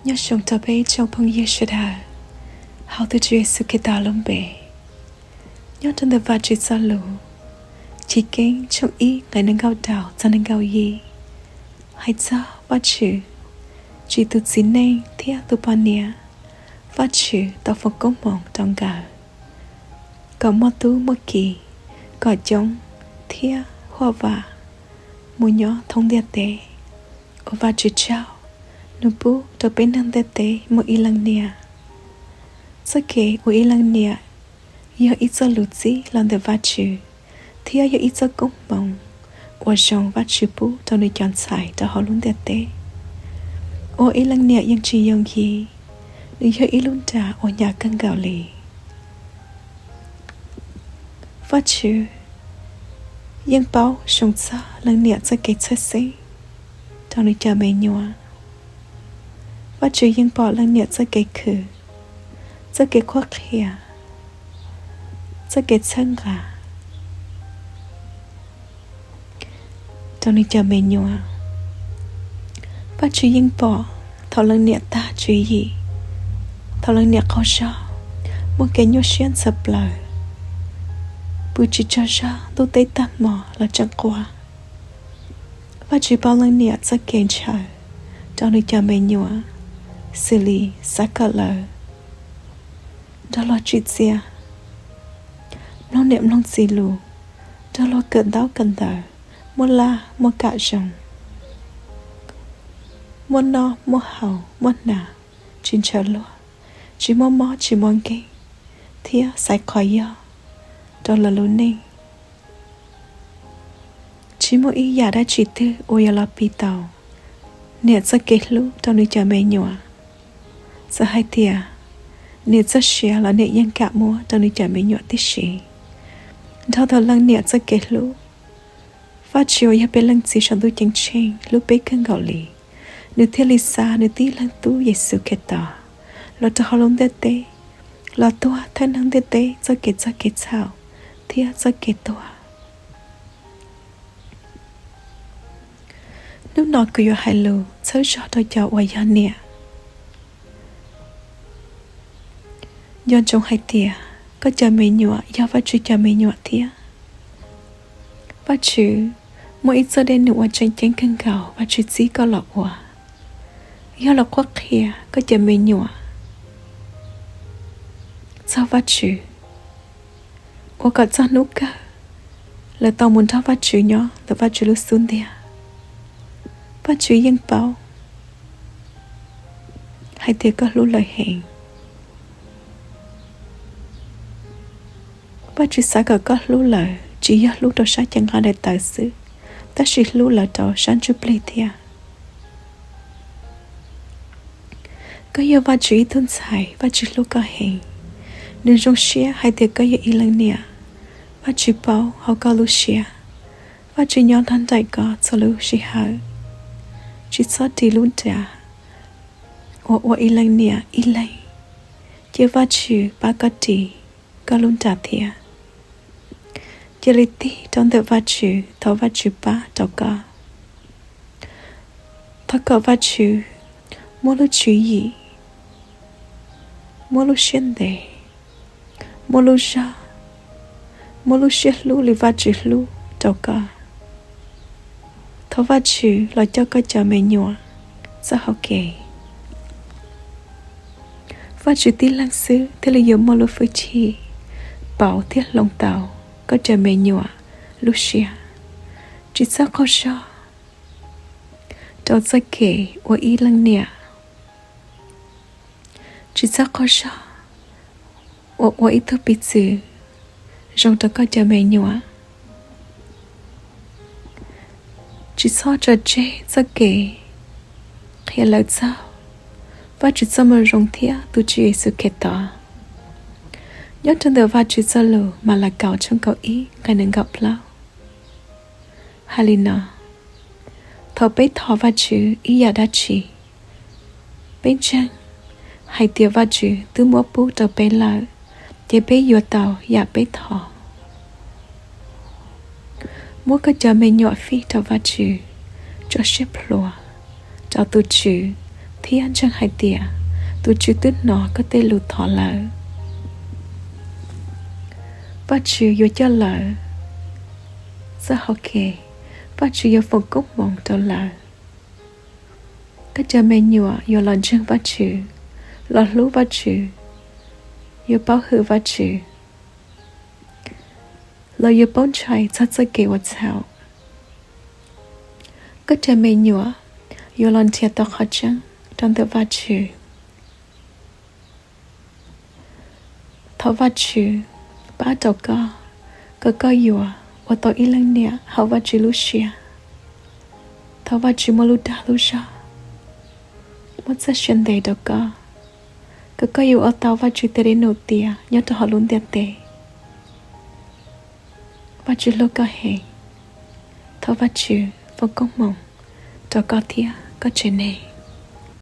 Nyob zoo rau peb tsoom phooj ywg sawv daws hauv tus Tswv Yexus Khetos lub npe. Nyob rau ntawm Vajtswv txoj lus Chiv Keeb tshooj ib nqe nees nkaum rau txog nees nkaum yim, hais txog Vajtswv tsim tus txiv neej thiab tus poj niam, Vajtswv tau foom koob hmoov rau nkawd kom muaj tub muaj ki, kom coob thiab huaj vam mus nyob thoob ntiaj teb. Ua Vajtswv tsaug, nws pub rau peb neeg ntiaj teb muaj ib leej niam. Txoj kev ua ib leej niam yog ib txoj lus txib los ntawm Vajtswv thiab yog ib txoj koob hmoov uas zoo Vajtswv pub rau nws cov ntxhais rau hauv lub ntiaj teb. Ua ib leej niam yeej tsis yooj yim, nws yog ib lub nra uas hnyav kawg nkaus li. Vajtswv yeej paub zoo txog leej niam txoj kev txhawj xeeb rau nws cov me nyuam. Vajtswv yeej pom leej niam txoj kev khwv, txoj kev qhuab qhia, txoj kev txhawb nqa rau nws cov me nyuam. Vajtswv yeej pom thaum leej niam tag tswv yim, thaum leej niam qaug zog, muaj kev nyuaj siab ntxhov plaws, pw tsis tsaug zog ntuj teb tag hmo los tseem quaj. Vajtswv paub leej niam txoj kev ntshaw rau nws cov me nyuam, xws li xav kom lawv nrog luag tsim txiaj, mloog niam mloog txiv lus, nrog luag kawm ntaub kawm ntawv, muaj laj muaj kam zoo, muaj noj muaj haus muaj hnav, tsis ntshaw luag, tsis muaj mob tsis muaj nkeeg, thiab xaiv qhov yog rau lawv lub neej. Tsis muaj ib yam dab tsi twg uas yuav los piv tau niam txoj kev hlub rau nws cov me nyuam. Txawm hais tias niam txoj sia los niam yeej kam muab rau nws cov me nyuam tib si. Dhau tau leej niam txoj kev hlub, Vajtswv uas yog peb Leej Txiv saum ntuj ceeb tsheej hlub peb kawg nkaus li, nws thiaj li xa nws tib leeg Tub Yexus Khetos los rau hauv lub ntiaj teb, los tuag thawb neeg ntiaj teb txoj kev txog kev txhaum thiab txoj kev tuag. Hnub no kuv yuav hais lus txhawb zog rau cov uas yog niam. Nco ntsoov hais tias koj cov me nyuam yog Vajtswv cov me nyuam thiab. Vajtswv muaj ib txoj dej num uas tseem ceeb kawg nkaus Vajtswv txib koj los ua, yog los qhuab qhia koj cov me nyuam txog Vajtswv, ua kom txog hnub kawg lawv tau mus nrog Vajtswv nyob ntawm Vajtswv lub xub ntiag. Vajtswv yeej paub hais tias koj hlub lawv heev. Vajtswv xav kom koj hlub lawv tsis yog hlub rau sab cev nqaij daim tawv xwb, tab sis hlub lawv rau sab ntsuj plig thiab. Koj yog Vajtswv ib tug ntxhais, Vajtswv hlub koj heev. Nws zoo siab hais tias koj yog ib leej niam. Vajtswv paub hauv koj lub siab. Vajtswv nyob nrog nraim koj txhua lub sij hawm. Tsis txhob ris lub nra uas ua ib leej niam ib leeg, cia Vajtswv pab koj ris koj lub nra thiab. Cia li tig rau ntawm Vajtswv thov Vajtswv pab rau koj. Thov kom Vajtswv muab lub tswv yim, muab lub siab ntev, muab lub zog, muab lub siab hlub li Vajtswv hlub rau koj. Thov Vajtswv los coj koj cov me nyuam txoj hau kev. Vajtswv tib leeg xwb thiaj li yuav muaj lub hwj chim pauv thiab hloov tau koj cov me nyuam lub siab. Tsis txhob qaug zog rau txoj kev ua ib leej niam. Tsis txhob qaug zog uas ua ib tug piv txwv zoo rau koj cov me nyuam. Tsis txhob tso tseg txoj kev qhia lawv txog Vajtswv txoj moo zoo thiab tus Tswv Yexus Khetos. Nyob rau ntawm Vajtswv txoj lus Malakaus tshooj kaum ib nqe nees nkaum plaub hais li no: Thaum peb thov Vajtswv ib yam dab tsi, peb ntseeg hais tias Vajtswv twb muab pub rau peb lawm, ces peb yuav tau yam peb thov. Muab koj cov me nyuam fij rau Vajtswv, tso siab plhuav rau tus Tswv, thiab ntseeg hais tias tus Tswv twb hnov koj tej lus thov lawm. Vajtswv yuav coj lawv txoj hau kev. Vajtswv yuav foom koob hmoov rau lawv. Koj cov me nyuam yuav los ntseeg Vajtswv, los hlub Vajtswv, yuav paub hwm Vajtswv, los yuav paub ntshai txog txoj kev ua txhaum. Koj cov me nyuam yuav los nrhiav tau qhov tseeb rau ntawm Vajtswv. Thov Vajtswv pab rau koj, kom koj yuav ua tau ib leej niam haum Vajtswv lub siab. Thov Vajtswv muab lub dag lub zog, muab txoj sia ntev rau koj, kom koj yuav ua tau Vajtswv tej dej num tiav nyob rau hauv lub ntiaj teb. Vajtswv hlub koj heev. Thov Vajtswv foom koob hmoov rau koj thiab koj tsev neeg.